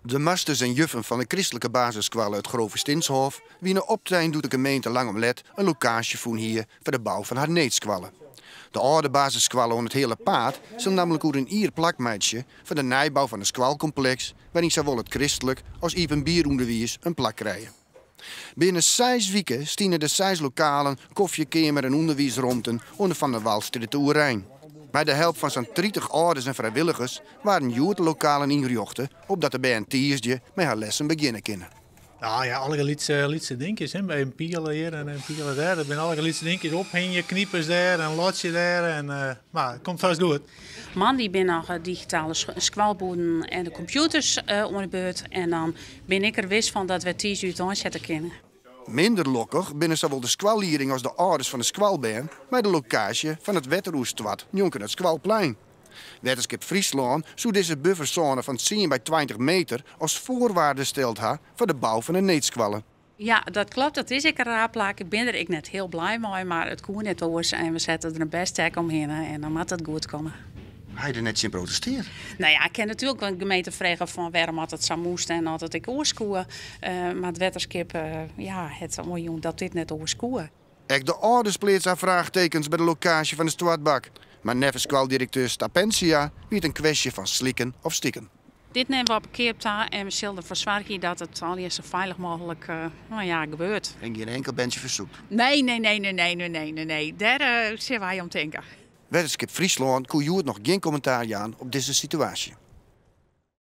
De masters en juffen fan de kristlike basisskoalle It Grove Stinshôf wiene optein doe't de gemeente lang om let in lokaasje fûn hie foar de bou fan har needskoalle. De âlde basisskoalle oan it Heale Paad sil nammentlik oer in jier plak meitsje foar de nijbou fan in skoalkompleks wêryn sawol it kristlik as iepenbier ûnderwiis in plak krije. Binnen seis wike stiene de seis lokalen, kofjekeamer en ûnderwiisromten oan de Van der Walstrjitte oerein. Mei de help fan sa'n 30 âlders en frijwilligers waarden hjoed de lokalen ynrjochte opdat de bern tiisdei mei har lessen begjinne kinne. Nou ja, allegear lytse, lytse dinkjes. Hè. By in piele hjir en in piele dêr. Dat binne allegear lytse dinkjes. Ophingje, knipers dêr en lotsje dêr. En, mar it komt fêst goed. Moandei binne noch de digitale skoalboerden en de kompjûters oan de beurt. En dan bin ik der wis fan dat we tiisdei úteinsette kinne. Minder lokkich binne sawol de skoallieding as de âlders fan de skoalbern mei de lokaasje fan it wetteroerstoart njonken it skoalplein. Wetterskip Fryslân soe dizze buffersône fan tsien by 20 meter as foarwaarde steld ha foar de bou fan de needskoalle. Ja, dat klopt. Dat is ek in raar plak. Ik bin der ek net hiel blij mei, mar it koe net oars. En we sette der in bêst hek omhinne en dan moat it goed komme. Ha je der net tsjin protestearre? Nou ja, ik kin natuerlik de gemeente frege fan wêrom at it sa moast en oft it ek oars koe. Mar it wetterskip ja, hat oanjûn dat dit net oars koe. Ek de âlders pleatse har fraachtekens by de lokaasje fan de stoartbak. Mar neffens skoaldirekteur Stapensia wie it in kwestje fan slikken of stikken. Dit nimme we op 'e keap ta en we sille derfoar soargje dat it allegear sa feilich mooglik nou ja, gebeurt. En gjin inkel berntsje fersûpt? Nee, nee, nee, nee, nee, nee, nee, nee, nee. Dêr sille wy om tinke. Wetterskip Fryslân koe hjoed noch gjin kommentaar jaan op dizze situaasje.